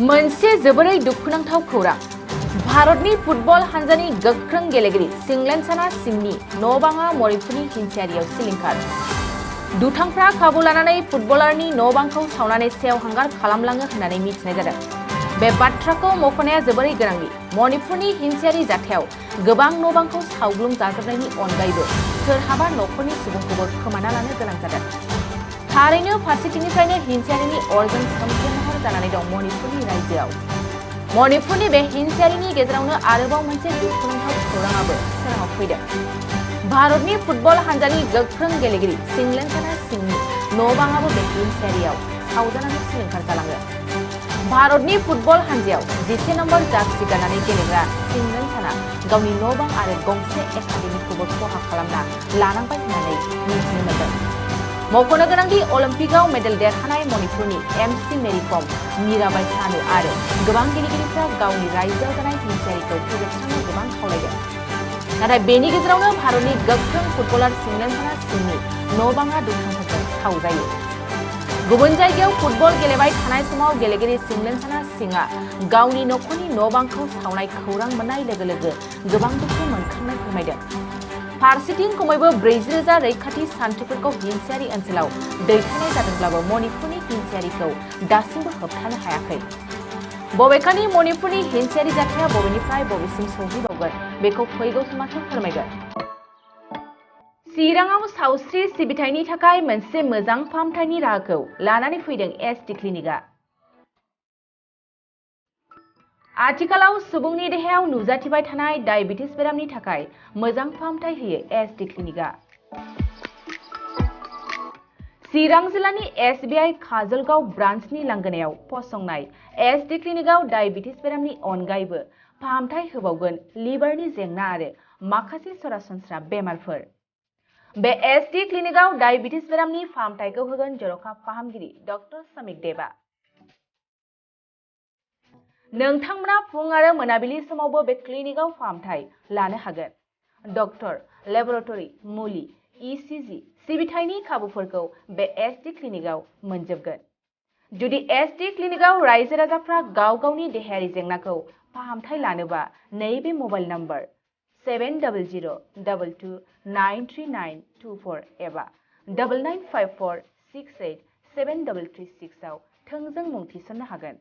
मोनसे जोबोरै दुखुनांथाव खौरां भारतनि फुटबल हानजानि गोख्रों गेलेगिरि सिंलेनसाना सिंनि न'बाङा मणिपुरनि हिंसायारियाव सिलिंखार दुथांफ्रा खाबु लानानै फुटबलारनि न'बांखौ सावनानै सेवहांगार खालामलाङो होननानै मिथिनाय जादों। बे बाथ्राखौ मख'नाया जोबोरै गोनांदि मणिपुरनि हिंसायारि जाथायाव गोबां न'बांखौ सावग्लुं जाजोबनायनि अनगायैबो सोरहाबा न'खरनि सुबुंखौबो खोमाना लानो गोनां जादों। थारैनो फारसेथिंनिफ्रायनो हिंसायारिनि अरजों सोमखोर महर जानानै दं मणिपुरनि रायजोआव। मणिपुरनि बे हिंसायारिनि गेजेरावनो आरोबाव मोनसे दुखुनांथाव खौरांआबो सोराङाव फैदों। भारतनि फुटबल हानजानि गोख्रों गेलेगिरि सिंलेनसाना सिंनि न'बाङाबो बे हिंसायारियाव सावजानानै सिलिंखार जालाङो। भारतनि फुटबल हानजायाव 11 नम्बर जार्सि गाननानै गेलेग्रा सिंलेनसाना गावनि न'बां आरो गंसे एकाडेमिखौबो खहा खालामना लानांबाय होननानै मिथिनो मोन्दों। मख'नो गोनांदि अलिम्पिकआव मेडेल देरहानाय मणिपुरनि एमसी मेरी कम, मीराबाई चानू आरो गोबां गेलेगिरिफ्रा गावनि रायजोआव जानाय हिंसायारिखौ फोजोबस्रांनो गोबां खावलायदों। नाथाय बेनि गेजेरावनो भारतनि गोख्रों फुटबलार सिंलेनसाना सिंनि न'बाङा दुथांफोरजों सावजायो। गुबुन जायगायाव फुटबल गेलेबाय थानाय समाव गेलेगिरि सिंलेनसाना सिंआ गावनि न'खरनि न'बांखौ सावनाय खौरां मोननाय लोगो लोगो गोबां दुखु मोनखांनाय फोरमायदों। फारसेथिं खमैबो 40,000 रैखाथि सान्थ्रिफोरखौ हिंसायारि ओनसोलाव दैथायनाय जादोंब्लाबो मणिपुरनि हिंसायारिखौ दासिमबो होबथानो हायाखै। बबेखानि मणिपुरनि हिंसायारि जाथाया बबेनिफ्राय बबेसिम सौहैबावगोन बेखौ फैगौ समासो फोरमायगोन। चिराङाव सावस्रि सिबिथायनि थाखाय मोनसे मोजां फाहामथायनि राहाखौ लानानै फैदों एसडी क्लिनिकआ। आथिखालाव सुबुंनि देहायाव नुजाथिबाय थानाय डायबिटिस बेरामनि थाखाय मोजां फाहामथाय होयो एसडी क्लिनिकआ। चिरां जिल्लानि एसबीआई काजलगाव ब्रान्चनि लांगोनायाव फसंनाय एसडी क्लिनिकआव डायबिटिस बेरामनि अनगायैबो फाहामथाय होबावगोन लिभारनि जेंना आरो माखासे सरासनस्रा बेमारफोर। बे एसडी क्लिनिकआव डायबिटिस बेरामनि फाहामथायखौ होगोन जर'खा फाहामगिरि डक्टर समिक देबा। नोंथांमोना फुं आरो मोनाबिलि समावबो बे क्लिनिकआव फाहामथाय लानो हागोन। डक्टर, लेबरेटरि, मुलि, ईसीजी सिबिथायनि खाबुफोरखौ बे एसडी क्लिनिकआव मोनजोबगोन। जुदि एसडी क्लिनिकआव रायजो राजाफ्रा गाव गावनि देहायारि जेंनाखौ फाहामथाय लानोबा नैबे मबाइल नम्बर 7002293924 एबा 9954687336 आव थोंजों मुं थिसननो हागोन।